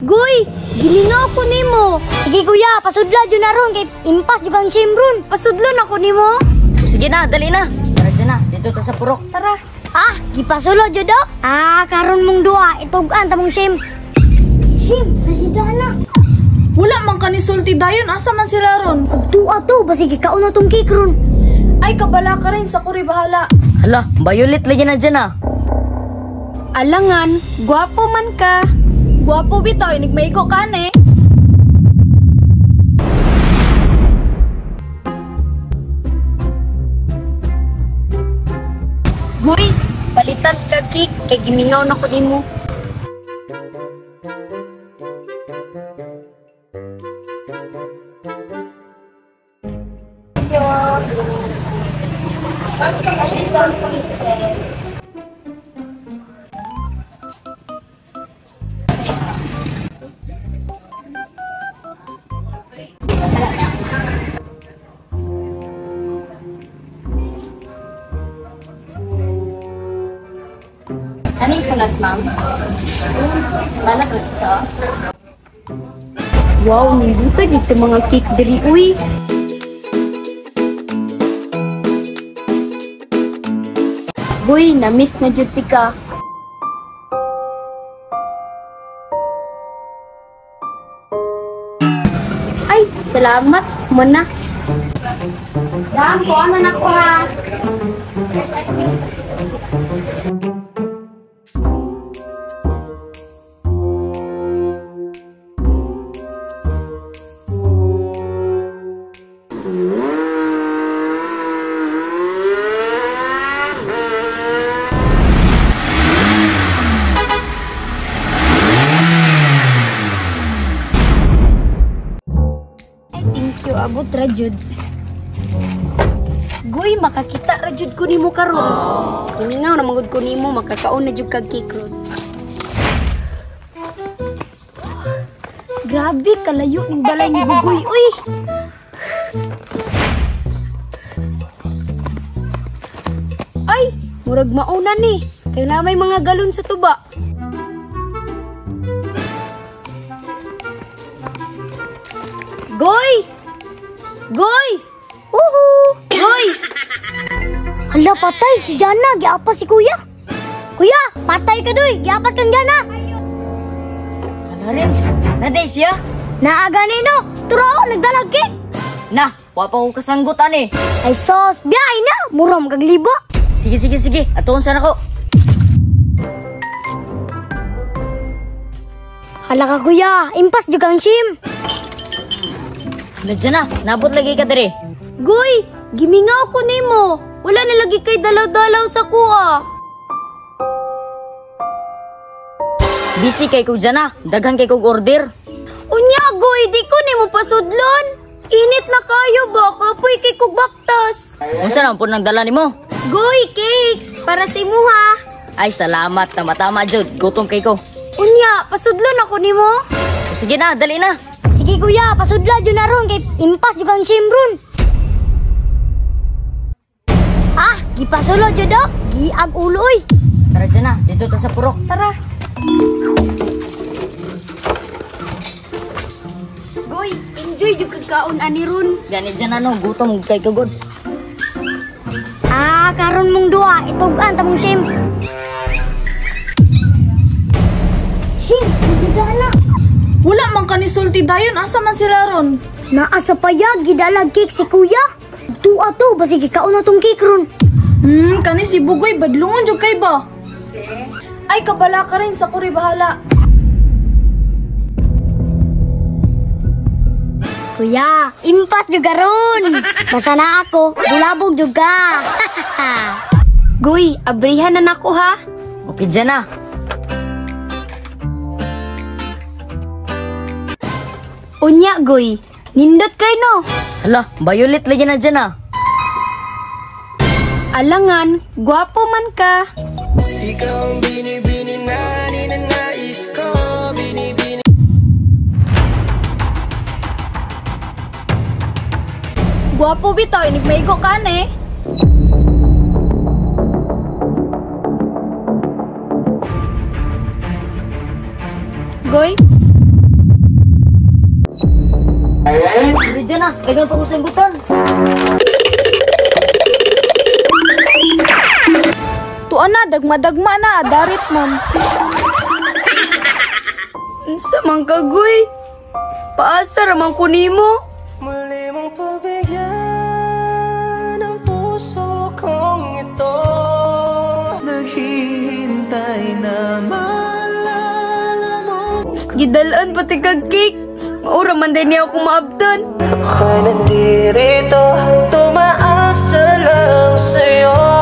Goy, gimingaw ko nimo. Sige kuya, pasudla jud na ron kay impas jud kang shame ron. Pasudlon ako nimo. Sige na, dali na. Tara dyan na, dito ta sa purok. Tara. Ah, gipasulod jud oh. Ah, karon mong duha, itug-an ta mong shame. Shame, nasida na. Wala man ka ni sulti dayon, asa man sila ron? Pagtua to, basig ikaw na tong cake ron. Ay, kabala ka rin sa kuri bahala. Hala, violet lagi na dyan ah. Alangan, gwapo man ka. Gwapo bitaw, inigmaigo ka ne. Goy, palitan ka cake kay gimingaw na ko nimo. Ano yung sulat, ma'am? Balak ito. Wow, nimbuta jud sa mga cake diri uy. Goy, na-miss na jud ti ka. Ay, salamat mo na. Dam, ko ano na ko ha. Thank you, abot ra jud. Goy, makakita ra jud ko nimo karon. Gimingaw na mangud ko nimo, makakaon na jud kag cake ron. Grabe kalayo ning balay ni Bugoy, uy. Ay, murag mauna ni. Kay na may mga galon sa tuba. Goy! Goy! Uhu! Goy! Hala patay si Jana, giapas si kuya. Kuya, patay ka doy, giapas kang Jana. Hala, Renz, naday siya. Naaga nino, turo nagdalag cake. Na, wa pa ko kasanggutan eh. Ay sos, biyay na, muram kag libo. Sige, sige, sige, atuon sana ko. Hala ka kuya, impas jud kang shame. Hala dyan na, nabot lagi ka diri. Goy, gimingaw ko nimo. Wala na lagi kay dalaw-dalaw sa kuha. Busy kay ko dyan na, daghan kay kog order. Unya, Goy, di ko nimo pasudlon. Init na kayo ba? Kapoy kay kog baktas. Unsa naman po nang dala nimo? Goy, cake, para sa imuha. Ay, salamat, tama-tama jud, gutom kay ko. Unya, pasudlon ako nimo. O, sige na, dali na. Sige kuya, pasudla jud na ron kay impas jud kang shame ron. Ah, gipasulod jud oh, giag ulo oy. Tara dyan na, dito ta sa purok. Tara. Goy, enjoy jud kag kaon ani ron. Gani dyan na no, gutom kay ko gud. Ah, karon mong duha, itug-an ta mong shame. Shame, nasida na. Wala man ka ni sulti dayon, asa man sila ron? Naa sa payag, gidalag cake si kuya. Tuwa to, basig ikaw na tong cake ron. Kani si Bugoy, badlungon jud kay ba? Ay, kabala ka rin sa kuri bahala. Kuya, impas jud karon. Basta na ako, bulabog jud ka. Goy, abrihan na nako ha. Okay dyan na. Unya, Goy, nindot kay no. Hala, violet lagi na dyan ah. Alangan, gwapo man ka. Ikaw ang binibini na ninanais ko, binibini. Gwapo bitaw, inigmaigo ka ne. Goy? Pero dyan na, daghan pa ko sanggutan. Tuan na, dagma-dagma na, adarit man. Unsa man kagoy? Paasa ra man ko nimo. Muli mong pagbigyan ang puso kong ito. Naghihintay na maalala mo. Gidalaan pati kag cake. Maura man din niya ako maabtan. Ako'y nandirito, tumaasa lang sa'yo.